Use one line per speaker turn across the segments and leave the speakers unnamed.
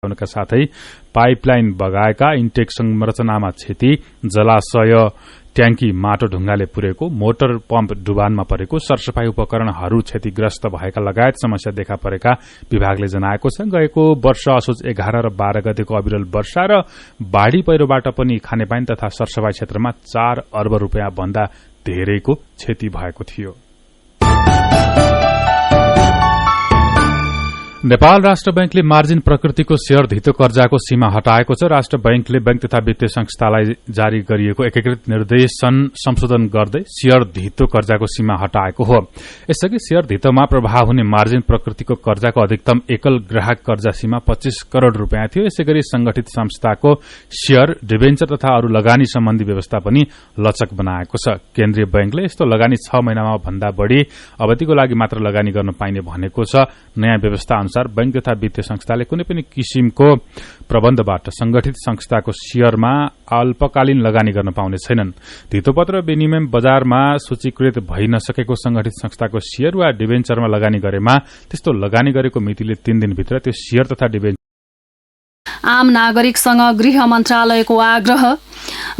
हुनका साथै pipeline बगाएका, intake संरचनामा क्षति, जलाशय ट्याङ्की माटो ढुङ्गाले पुरेको, मोटर पम्प डुबानमा परेको, सरसफाई उपकरणहरू क्षतिग्रस्त भएका लगायत समस्या देखा परेका विभागले जनाएको छ। गएको वर्ष असोज 11 र 12 गतेको अविरल वर्षा र बाढ़ी पहिरोबाट पनि खानेपानी तथा सरसफाई क्षेत्रमा 4 अर्ब रुपियाँ भन्दा धेरैको क्षति भएको थियो। नेपाल राष्ट्र बैंकले मार्जिन प्रकृतिको शेयर धितो कर्जाको सीमा हटाएको छ। राष्ट्र बैंकले बैंक तथा वित्तीय संस्थालाई जारी गरिएको एकीकृत निर्देशन संशोधन गर्दै शेयर धितो कर्जाको सीमा हटाएको हो। यसअघि शेयर धितोमा प्रभाव हुने मार्जिन प्रकृतिको कर्जाको अधिकतम एकल ग्राहक कर्जा सीमा 25 करोड़ रुपियाँ थियो। यसैगरी संगठित संस्थाको शेयर, डिबेन्चर तथा अरू लगानी सम्बन्धी व्यवस्था पनि लचक बनाएको छ। केन्द्रीय बैंकले यस्तो लगानी 6 महिनामा भन्दा बढ़ी अवधिको लागि मात्र लगानी गर्न पाइने भनेको छ। नयाँ व्यवस्था अनुसार बैंक तथा वित्तीय संस्थाले कुनै पनि किसिमको प्रबन्धबाट संगठित संस्थाको शेयरमा अल्पकालीन लगानी गर्न पाउने छैनन्। धितोपत्र विनिमय बजारमा सूचीकृत भइ नसकेको संगठित संस्थाको शेयर वा डिबेन्चरमा लगानी गरेमा त्यस्तो लगानी गरेको मितिले 3 दिनभित्र त्यो शेयर तथा डिबेन्चर।
आम नागरिकसँग गृह मन्त्रालयको आग्रह।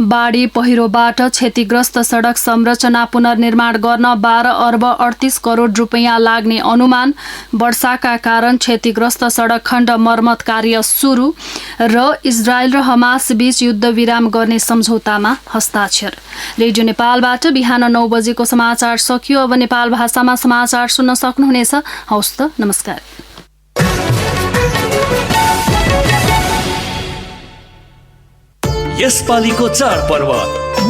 बाढ़ी पहिरोबाट क्षतिग्रस्त सड़क संरचना पुनर्निर्माण गर्न 12 अर्ब 38 करोड़ रुपियाँ लाग्ने अनुमान। वर्षाका कारण क्षतिग्रस्त सड़क खण्ड मर्मत कार्य सुरु र इजरायल र हमास बीच युद्ध विराम गर्ने सम्झौतामा हस्ताक्षर। रेडियो नेपालबाट बिहान 9 बजेको समाचार सकियो। अब नेपाल भाषामा समाचार सुन्न सक्नुहुनेछ। हवस् त, नमस्कार।
यसपालिको चाडपर्व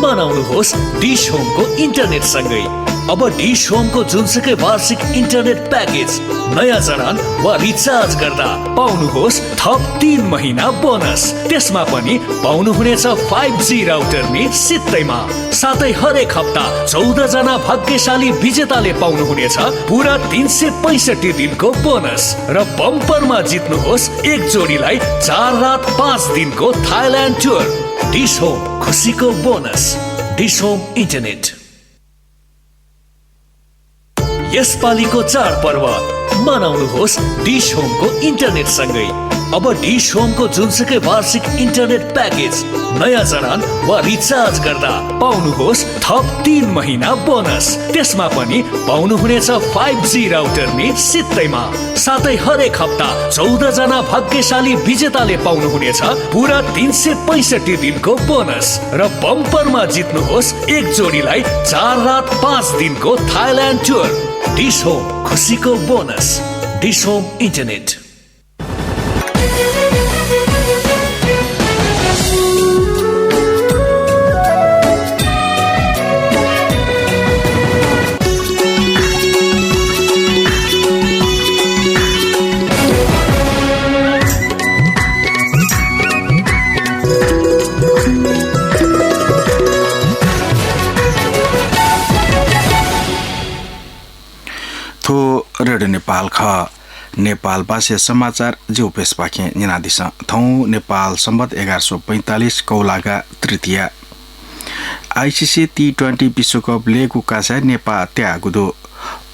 मनाउनुहोस् डिश होमको इन्टरनेट सँगै। अब डिश होमको जुनसुकै वार्षिक इन्टरनेट प्याकेज नयाँ जडान वा रिचार्ज गर्दा पाउनुहोस् थप 3 महिना बोनस। त्यसमा पनि पाउनुहुनेछ 5G राउटर नि सित्तैमा। साथै हरेक हप्ता 14 जना भाग्यशाली विजेताले पाउनुहुनेछ पूरा 365 दिनको बोनस र बम्परमा जित्नुहोस् एक जोडीलाई 4 रात 5 दिनको थाइल्यान्ड टुर। डिश होम, खुसीको बोनस। Dish Home internet. यसपालिको चाडपर्व मनाउनुहोस् डिश होमको इन्टरनेट सँगै। अब डिश होमको जुनसुकै वार्षिक इन्टरनेट प्याकेज नयाँ जडान वा रिचार्ज गर्दा पाउनुहोस् थप 3 महिना बोनस। त्यसमा पनि पाउनुहुनेछ 5G राउटर नि सित्तैमा। साथै हरेक हप्ता 14 जना भाग्यशाली विजेताले पाउनुहुनेछ पूरा 365 दिनको बोनस र बम्परमा जित्नुहोस् एक जोडीलाई 4 रात 5 दिनको थाइल्यान्ड टुर। डिश होम, खुसीको bonus. Dish Home internet.
Radio Nepal ख नेपाल भाषा समाचार जो पेश पाखे निनादिस थौं नेपाल सम्बत 1145 कौलागा तृतीय आईसीसी T20 विश्वकप लेगु कासा नेपाल त्यागुदो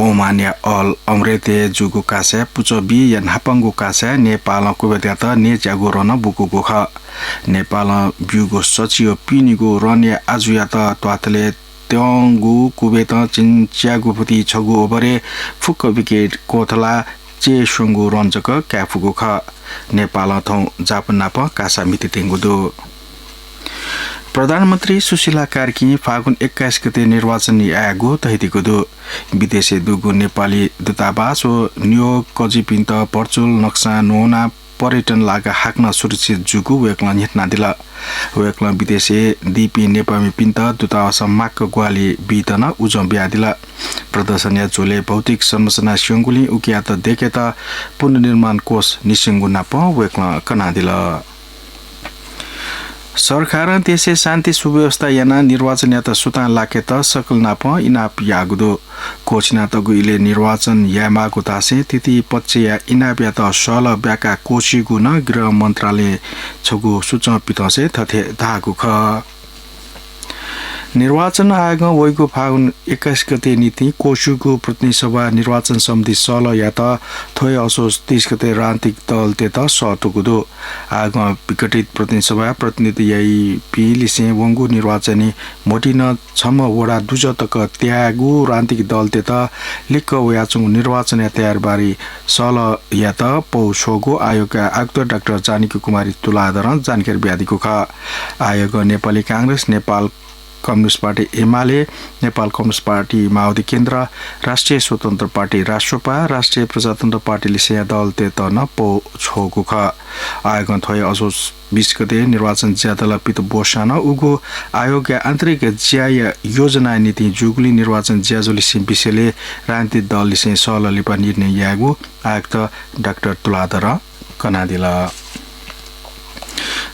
ओमानिया अल अमरेते जुगु कासा पुचबी या नापंगु कासा नेपाल कुबेत ने जागु रन बुकुगु ख नेपाल ब्युगो सचिव पिनिगो रन्या आजुया त त्वातले त्योंगु कुबेत चिन्च्यागु फुति छगु ओभरे फुक्क विकेट कोथला चेसुंगु रञ्जक क्याफुगु ख नेपाल थौं जापनाप कासा मिति तेंगुदो। प्रधानमन्त्री सुशीला कार्की फागुन 21 गते निर्वाचन आयोगको तहिदिको दो विदेशी दुगु नेपाली दूतावास ओ न्यू कजिपिन्त पर्चुल नक्सा नोना पर्यटन लागा हाक्न सुरक्षित जुगु वेक्ला नितना दिला वेक्ला विदेशी दीपी नेपामी पिन्त दूतावास माक ग्वाली बितन उजम ब्यादिला प्रदर्शनया जोले भौतिक संरचना सिंगुली उकिया त देखे त पुनर्निर्माण कोष निसिंगु नाप वेक्ला कना दिला। सरकार देशे शान्ति सुव्यवस्था याना निर्वाचन यात सुता लाके त सकल नाप इनाप यागुदो कोचना त गुइले निर्वाचन यामागु तासे तिति पच्चिया इनाप यात सल ब्याका कोशीगु न गृह मन्त्रालय छगु सूचना पितसे थथे धागु ख निर्वाचन आयोग वैको फागुन 21 गते नीति कोशुको प्रतिनिधि सभा निर्वाचन समिति सल या त थोय असोज 30 गते राजनीतिक दल तेता सतुकुदो आयोग विघटित प्रतिनिधि सभा प्रतिनिधि याइपी लिसे वंगु निर्वाचनी मोटिन छम वडा दुजतक त्यागु राजनीतिक दल तेता लिक्क वयाचुङ निर्वाचन तयार बारी सल या त पौछोगो आयोगका आयुक्त डाक्टर जानिकी कुमारी तुलाधर जानकारी ब्यादीको ख आयोग नेपाली कांग्रेस नेपाल कम्युनिस्ट पार्टी एमाले नेपाल कम्युनिस्ट पार्टी माओवादी केन्द्र राष्ट्रिय स्वतन्त्र पार्टी राष्ट्रपा राष्ट्रिय प्रजातन्त्र पार्टी लिसिया दल तेतन पो छोगु ख आयोग थय असोज 20 गते निर्वाचन ज्यादल पित बोसान उगो आयोग आन्तरिक ज्याय योजना नीति जुगली निर्वाचन ज्याजुली सिम्पिसेले राजनीतिक दल लिसे सल लिपा निर्णय यागु आयुक्त डाक्टर तुलाधर कनादिला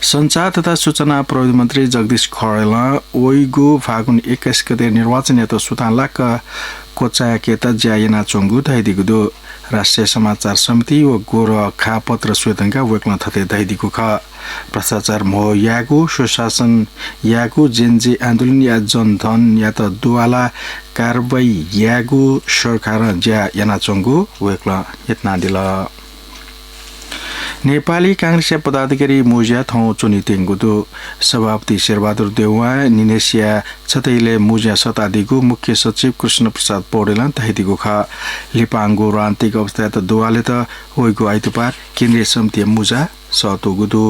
संचार तथा सूचना प्रविधि मन्त्री जगदीश खरेल ओइगो फागुन 21 गते निर्वाचन यत सुतालाक कोचाकेत ज्यायना चोंगु धाइदिगुदो राष्ट्रिय समाचार समिति व गोरखा पत्र स्वेदनका वेक्न थते धाइदिगु ख भ्रष्टाचार मो यागु सुशासन यागु जेनजे आन्दोलन या जनधन या त दुवाला कारबाही यागु सरकार ज्या याना चोंगु वेक्ल यतना दिल नेपाली कांग्रेस पदाधिकारी मुजिया थौ चुनी तेंगुदो सभापति शेरबहादुर देउवा निनेसिया छतैले मुजिया शताब्दीको मुख्य सचिव कृष्ण प्रसाद पौडेल तहिदिगो ख लिपाङ्गो राजनीतिक अवस्था त दुवाले त होइगो आइतबार केन्द्रीय समिति मुजा सतोगुदो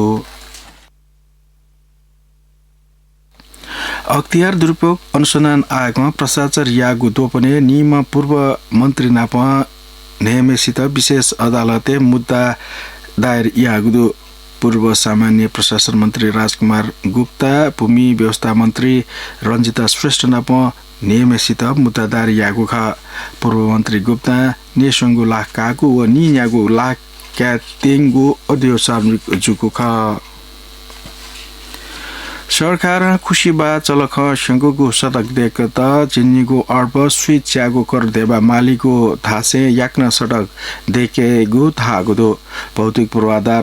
अख्तियार दुरुपयोग अनुसन्धान आयोगमा भ्रष्टाचार यागु दोपने निम पूर्व मन्त्री नाप नेमेसित विशेष अदालते मुद्दा दायर यागुदो पूर्व सामान्य प्रशासन मन्त्री राजकुमार गुप्ता भूमि व्यवस्था मन्त्री रञ्जिता श्रेष्ठ नाप नेमेसित मुद्दा दायर यागु ख पूर्व मन्त्री गुप्ता नेसंगु लाख कागु व नि यागु लाख क्यातेंगु अध्यय सार्वजनिक जुगु ख सरकार खुशीबा चलख शंगुगु सडक देख त जिन्नीगु अर्ब स्विच च्यागु कर देबा मालिगु थासे याक्न सडक देखेगु थागुदो भौतिक पूर्वाधार